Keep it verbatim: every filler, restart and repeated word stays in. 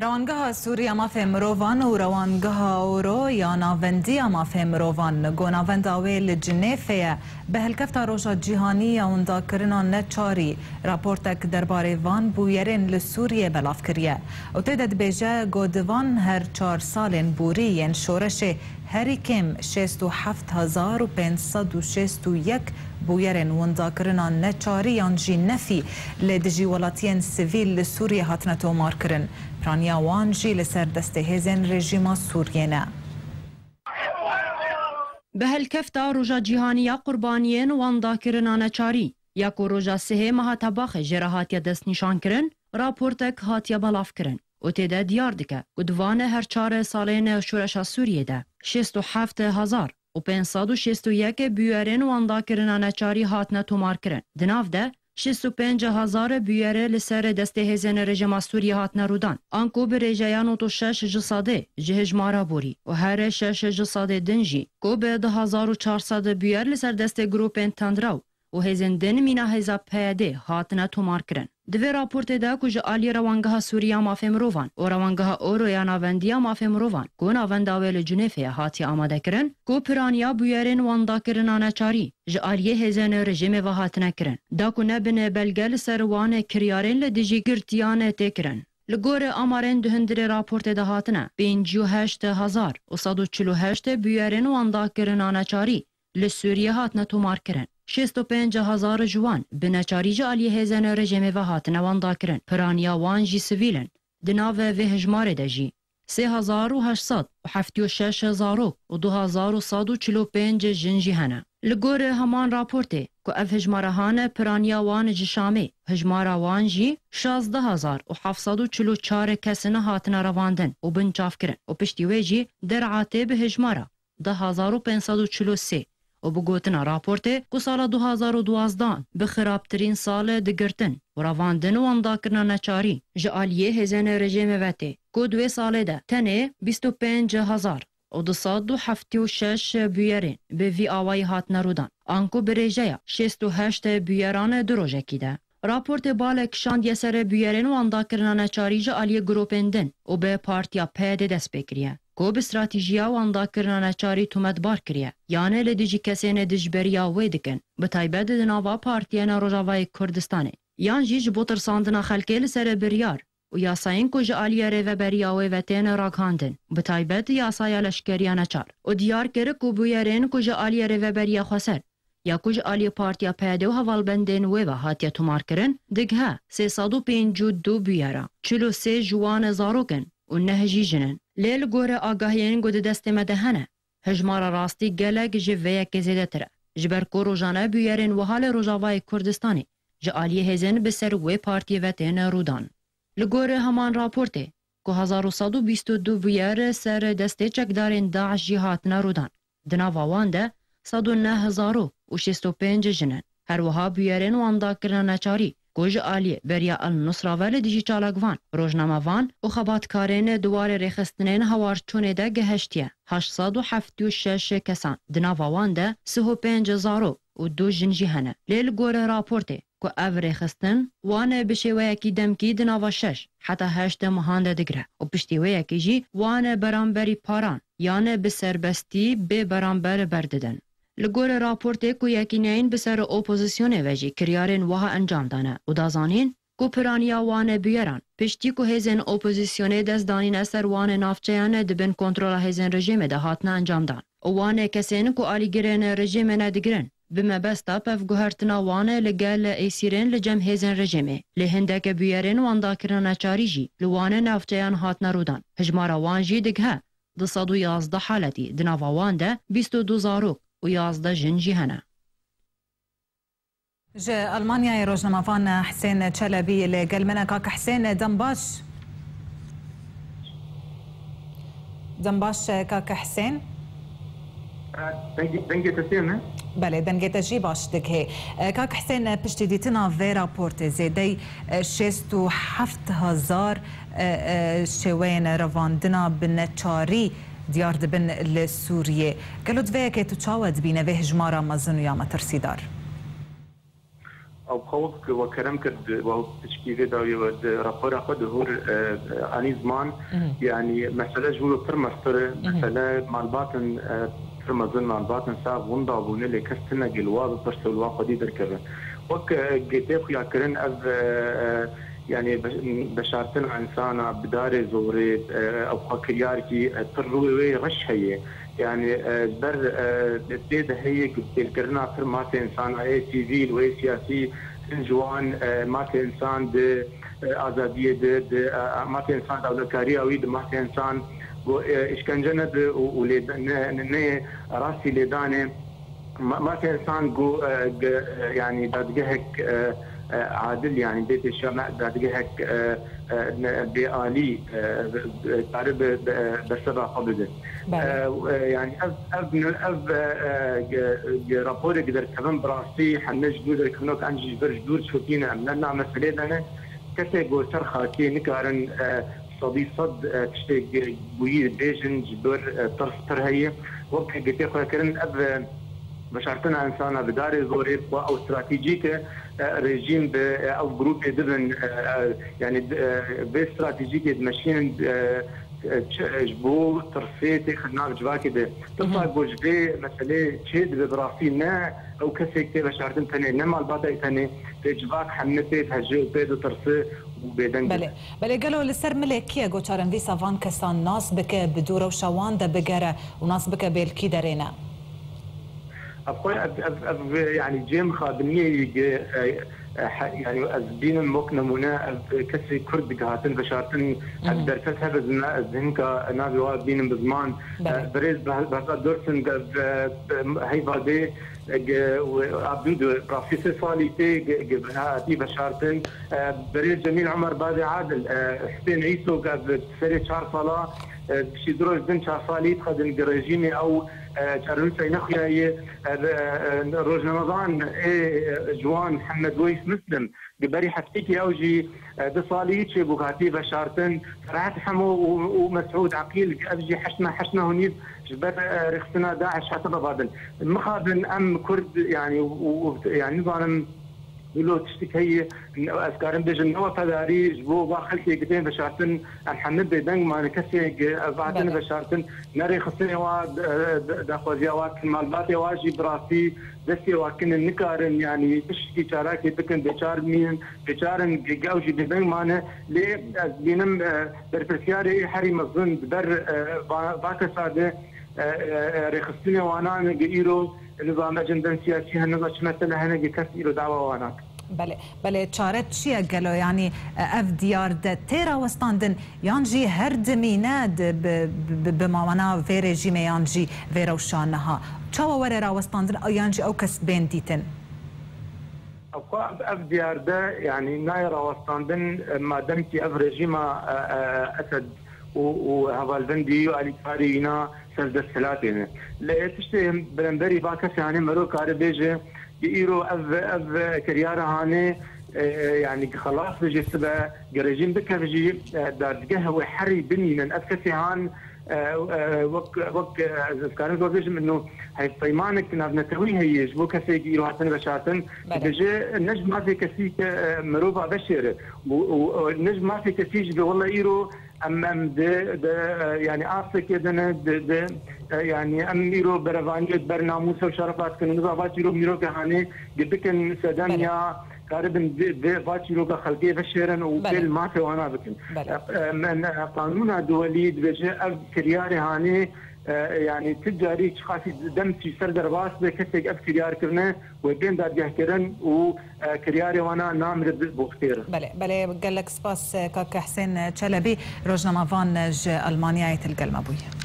Rewangeha Sûrî ya Mafê Mirovan û Rewangeha Oro ya Navendiya Mafê Mirovan ku navenda wê li Cinêfê ye, bi helkefta Roja Cîhanî ya Windakirina Neçarî raportek derbarê van bûyerên li Sûriyê belav kiriye û tê de dibêje ku di van her çar salên borî yên şoreşê herî kêm şêst û heft hezar û pênc sed û şêst û yek bûyerên windakirina neçarî yan jî nefî li dijî welatiyên sivîl li Sûriyê hatine tomarkirin. Piraniya wan jî li ser destê hêzên rejîma Sûriyê ne. Bi helkefta Roja Cîhanî ya Qurbaniyên Wendakirina Neçarî, ya ku roja sihê meha Tebaxê jê re hatiye destnîşankirin, raportek hatiye belavkirin û tê de diyar dike ku di van her çar salên şoreşa Sûriyê de şêst û heft hezar û pênc sed û şêst û yek bûyerên wendakirina neçarî hatine tomarkirin. Di nav de şêst û pênc hezar bûyere li ser destê hêzên rejîma Sûriyê hatine rûdan. Anku bi rêjeya nod û şeş ji sedê ji hejmara borî û her şeş ji sedê din jî ku bi du hezar û çar sed bûyer li ser destê grûpên tundrew û hêzên din mîna hêza P Y D hatine tomarkirin. Di vê raportê de ku ji aliyê Rewangeha Sûrî ya Mafê Mirovan û Rewangeha Oro ya Navendiya Mafê Mirovan ku navenda wê li Cinêfê ye hatiye amadekirin, ku piraniya bûyerên wendakirina neçarî ji aliyê hêzên rejîmê ve hatine kirin, da ku nebin belge li ser wan kiryarên li dijî girtiyan tê kirin. Li gor amarên di hundirê raportê de hatine, pêncî û heşt hezar û sed û çil û heşt bûyerên wendakirina neçarî li Sûriyê hatine tomarkirin. Şêst û pênc hezar ji wan bi neçarî ji aliyê hêzên rejîmê ve hatine wendakirin. Piraniya wan jî sivîl in. Di nav vê hejmarê de jî sê hezar û heşt sed û heftê û şeş zarok û du hezar û sed û çil û pênc jin jî hene. Li gor heman raportê ku ev hejmara hane piraniya wan ji Şamê, hejmara wan jî şazdeh hezar û heft sed û çil û çar kesin hatine revandin û binçavkirin û piştî wê jî derhatê bi hejmara du hezar û pênc sed û çil û sê û bi gotina raportê ku sala du hezar û duwazdeh bi xirabtirîn sal digirtin û revandin û wendakirina neçarî ji aliyê hêzên rejîmê ve tê, ku di wê salê de tenê bîst û pênc hezar û du sed û heftê û şeş bûyerên bi vî awayî hatine rûdan, anku bi rêjeya şêst û heşt bûyeran di rojekî de. Raportê bale kişandiye ser bûyerên wendakirina neçarî ji aliyê grûpên din û bi partiya P Y D dest pê kiriye, ku bi stratîjiya wendakirina neçarî tometbar kiriye, yan ê li dijî kesên dijberiya wê dikin, bi taybet di nava partiyên Rojavayê Kurdistanê, yan jî ji bo tirsandina xelkê li ser biryar û yasayên ku ji aliyê rêveberiya wê ve tên ragihandin, bi taybet yasaya leşkeriya neçar û diyar kir ku bûyerên ku ji aliyê rêveberiya xweser ya ku ji aliyê partiya P Y D û hevalbendên wê ve hatiye tomarkirin, digihe sê sed û pêncî û du bûyera. Çil û sê ji wan zarok in û neh jî jin in. Lê li gorî agahiyên ku di destê me de hene, hejmara rastî gelek ji vê yekê zêdetir e. Ji ber ku rojane bûyerên wiha li Rojavayê Kurdistanê ji aliyê hêzên bi ser wê partiyê ve tên rûdan. Li gorî heman raportê, ku hezar û sed û bîst û du bûyer ser destê çekdarên DAIŞ jî hatine rûdan. Di nava wan de sed û neh zarok û şêst û pênc jin in. Her wiha bûyerên wendakirina neçarî ku ji aliyê beriya El Nusra ve li dijî çalakvan, rojnamevan û xebatkarên di warê rêxistinên hawarçûnê de gihiştiye heşt sed û heftê û şeş kesan. Di nava wan de sih û pênc zarok û du jin jî hene. Lê li gorî raportê, ku ev rêxistin wan bi şêweyekî demkî di nava şeş heta heşt mehan de digire û piştî wê yekê jî wan beramberî paran yan bi serbestî bê beramber berdidin. Li gorî raportê ku Yekîneyên bi ser opozisyonê ve jî kiryarên wiha encam dane û da zanîn ku piraniya wan bûyeran, piştî ku hêzên opozisyonê dest danîne ser wan navçeyan di bin kontrola hêzên rejîmê de hatine encamdan û wan kesên ku alîgirên rejîmê ne digirin, bi mebesta pevguhertina wan li gel êsîrên li cem hêzên rejîmê. Lê hindek bûyerên wendakirina neçarî jî li wan navçeyan hatine rûdan. Hijmara wan jî digihe du sed û yazdeh haletî, di nava wan de bîst û du zarok û yazdeh jin jî hene. Ji Almanyayê rojnamevan Hisên Çelebî li gel me ne. Kak Hisên, dem baş. Dem baş, Kak Hisên. Dengê, dengê te tê mi? Belê, dengê te jî baş digihê. Kak Hisên, piştî dîtina vê raportê zêdey şêst û heft hezar şêweyên revandina bi neçarî diyar dibin li Sûriyê. Gelo di vê yekê tu çawa dibîne vê hijmara mezin û ya metirsîdar? Ew xwe wek we kerem kir, di we pişkî vê dawiyê we di rapora xwe di hûr, e, anî ziman, yanî mesele ji wilo pir mestir e, mesele malbatin, e, pir mezin malbatin sax winda bûne, lê kes tune gel wa bipirse û li wa xwedî derkeve. Wek, e, tê xuyakirin ev, e, e, yanî be-, veşartina insana bi darê zorê, e, ew xwe kiryarkî, e, pir rûyê wê reş heye. Yanî, e, ji ber, e, tê de heye ku têlkirina pir mafê insana ê sivîl û ê siyasî, hin ji wan, e, mafê insan di, e, azadiyê de, di, e, mafê insan dawletkariya wî di mafê insan ku, e, îşkence nebe û, û lê ne, ne, ne rastî lêdanê. Ma-, mafê insan ku, e, ge-, e, yanî dadgehek, e, e, adil, yanî bê pêşiya me dadgehek, e, e, ne, bêalî, e, e, kare bi, bi, berseva xwe bide. Belê. E, e, yanî ev, ev, ev, e, e, ge-, ge-, raporê ku derkevin bi rastî hemle ji dûr derkevinoke em jî ji vir ji dûr dişopîne, em ne na meselê de ne. Kesê ku ser xakê nikarin, e, sedî sed, e, tiştê bûyî bêjin, ji ber, e, tirs pir heye. Wek girtê xwe kirin, ev, e, veşartina insana bi darê zorê, xwe ew stratejîk e, e, rejîm bi, e, ew grûpê dibin, e, e, yanî, e, vê stratejîkê dimeşînin, e, e, çi, ji bo tirsê têxin nav civakê de. Tirsa ku ji vê meselê çê dibe bi rastî ne ew kesek tê veşartin tenê, ne malbatayê tenê, tê civak hemî pê dihece û pê ditirse û bêdeng dibe. Belê, belê, gelo li ser milê kî ye ku çarenivîsa van kesan nas bike, bi dû rewşa wan de bigere û nas bike bê li kî derê ne? Ev xwe, ev, ev, ev, yanî cê mixabiniyê yê, e, e, he, yanî ez bînim wek nemûne, ev kesê Kurd digihatin veşartin, ev derfet hebe zina, ez hinka navê wa bînim bi ziman. Belê. E, birêz Beh-, Behzat Dursun, ev, e, heyva dê, e, ge-, we, Abdû de, rastî sê salî tê, ge-, ge-, hatî veşartin. E, birêz Cemîl Omer Badê Adil, e, Husên Îso, ev serê çar sala, e, piştî du roj din çar salî dixwedin gi rejîmê ew, e, çarenûsayî nexuyaye, e, e, e, rojnamevan ê, e, ji wan Mihemed Weys Muslim, di berî heftekê ew jî, e, du salî çêbû hatî veşartin. Ferhat Hemo û, û Mesûd Eqîl, ev jî heşt meh, heşt meh û nîv ji ber, e, rêxistina DAIŞ hate vebadin. Mixabin em Kurd, yanî, û, û, yanî nizanim, Wilo tiştik heye, ez karim bêjim, ne wefadarî ji bo va xelkê ki tên veşartin, em hemî bêdeng mane, kesê ki ev hatin Belê. veşartin, ne rêxistinê wa, e, da-, daxwaziya wa kin, malbatê wa jî bi rastî destê wa kin in, nikarin, yanî tiştkî çalakê bikin, bêçar mînin, bêçar in, ge-, gew jî bêdeng mane. Lê ez bînim, e, berpirsiyarê ê herî mezin di ber, e, va, va kesa de, e, e, e, rêxistinê wanan ge îro, nizam ecindên siyasî hene, niza çi mesele hene, ge kes îro dawa wan nake. Belê, belê, çare çi ye gelo? Yanî, e, ev diyar de tê rawestandin, yan jî her dimîne di, bi, bi, bi mawana vê rejîmê, yan jî vê rewşa niha? Çawa were rawestandin, yan jî ew kes bên dîtin? Ev, ev diyar de, yanî, nayê rawestandin, e, madem ki ev rejîma, e, e, Esed û, û hevalbendî û alîkarî wîna ser desthilatê ne. Lê tiştê beremberî va kesê hanê mero kare bêje, Di îro ev, ev kiryara hanê, e, e, yanî ki xelas bije sibe, ki rejîm bikeve jî, e, dadgeh wê herî bimînin. Ev kesê han, e, e, wek, wek, e, ez, ez karim zor bêjim, ino hevpeymanek navnetewî heye ji bo kesê ki îro hatin veşartin. Belê. Dibêje, ne ji mafê kesî ke, e, mirova veşêre. Û, û, û ne ji mafê kesî jî be, wele îro Em, em di, di, e, yanî astekê de ne, di, di, e, yanî em îro berevaniyê di ber namûs û şerefa dikin. Niza va çîrok mîrokê hanê gi bikin sedem Belê. ya karibin di, di va çîroka xelkê veşêrin û Belê. pêl mafê wana bikin. Belê. E, e, me, me, qanûna duwelî dibêje ev kiryarê hanê, e, yanî ti carî çiqasî dem çî ser derbas be, kesek ev kiryar kirine, wê bên dadgehkirin û, e, kiryarê wana namire bi, bo xêr. Belê, belê, gelek spas, e, kak Husên Çelebî, rojnamevan ji Almanyayê til gel me bûye.